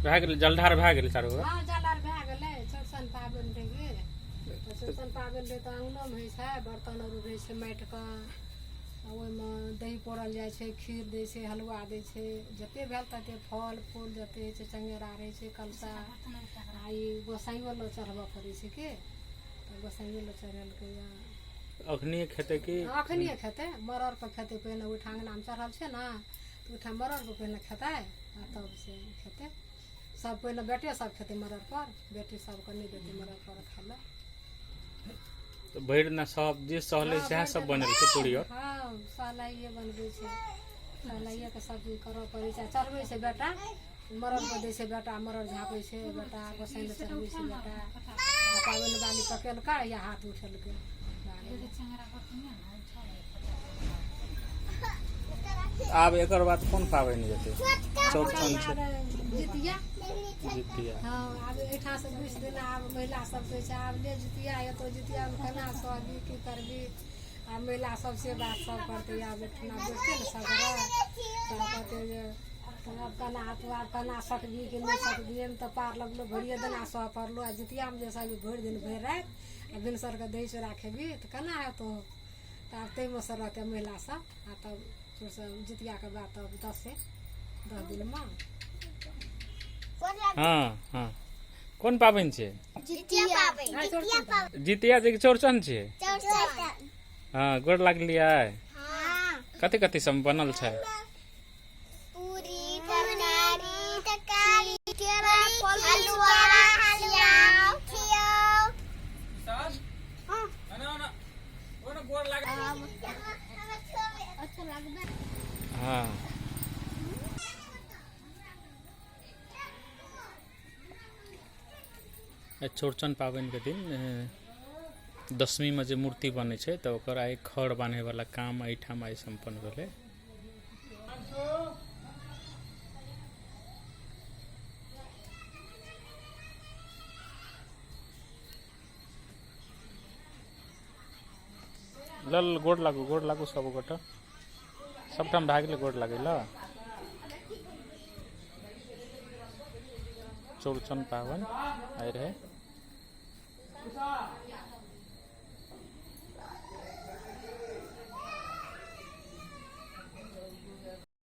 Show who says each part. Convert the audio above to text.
Speaker 1: भए गेलै जलधार भए गेलै चारू
Speaker 2: हँ, जलधार भए गेलै। चौरचन पाबनि रहै, तऽ चौरचन पाबनि रहै तऽ अङ्गनोमे होइ छै, बर्तन आर रहै छै माटिके, ओहिमे दही पौरल जाइ छै, खीर दै छै, हलुआ दै छै, जते भेल तते फल फूल जते होइ छै, चङ्गेरा रहै छै, कलशा। आ ई गोसाइयो लग चढ़बऽ पड़ै छै के, तऽ गोसाइयो लग चढ़ेलकै।
Speaker 1: अखनिए खेतै की?
Speaker 2: अखनिए खेतै, मरड़ पर खेतै पहिने। ओहिठाम अङ्गनामे चढ़ल छै ने, तऽ ओहिठाम मरड़ पर पहिने खेतै आ तब से खेतै सब। पहिने बेटे सब खेतै मरड़ पर, बेटी सबके नहि देतै मरड़ पर खाय लए।
Speaker 1: तऽ भरि दिना सब जे सहलै सएह सब बनेलकै पूरी आओर?
Speaker 2: हँ, सहलाइए बनबै छै, सहलाइएके सब्जी करऽ पड़ै छै। आ चढ़बै छै बेटा, मरड़ पर दै छै बेटा, मरड़ झाँपै छै बेटा, गोसाइ लए चढ़बै छै बेटा। आ पाबनि बाली पकेलकै या हाथ उठेलकै।
Speaker 1: आब एकर बाद कोन पाबनि जेतै? चौरचन छै।
Speaker 2: जितिया।
Speaker 1: जितिया।
Speaker 2: हँ, आब एहिठामसँ 20 दिन आब महिला सब कहै छै, आब ले जितिया एतौ, जितियामे केना सहबी, की करबी? आब महिला सब से बात सब करतै। आब एकठिना बैठतै ने सब तऽ कहतै जे आब केना तू आब केना सकबी कि नहि सकबी? एहिमे तऽ पार लगलो, भरिए दिना सह पड़लो, आ जितियामे जे सहबी भरि दिन भरि राति आ भिनसरके दही चूड़ा खेबी तऽ केना हेतौ? तऽ आब ताहिमे से रहतै महिला सब। आ तब फेरसँ जितियाके बाद तब 10 दिनमे।
Speaker 1: हँ हँ, कोन पाबनि छै?
Speaker 3: जितिया पाबनि।
Speaker 1: जितिया छै कि चौरचन छै?
Speaker 3: चौरचन।
Speaker 1: हँ, गोर लागलियै।
Speaker 3: हाँ।
Speaker 1: कथी कथी सब बनल छै?
Speaker 3: पूरी, तरकारी, तरकारी, हलुआ, हलुआ, खियो। अच्छा लगबे।
Speaker 1: हँ, चौरचन पाबनिके दिन दशमीमे जे मूर्ति बनै छै तऽ ओकर आइ खड़ बान्हैवला काम एहिठाम आइ सम्पन्न भेलै। ल ल, गोड़ लागू, गोड़ लागू सब गोटा। सबठाम भए गेलै गोड़ लागै ल। चौरचन पाबनि आइ रहै।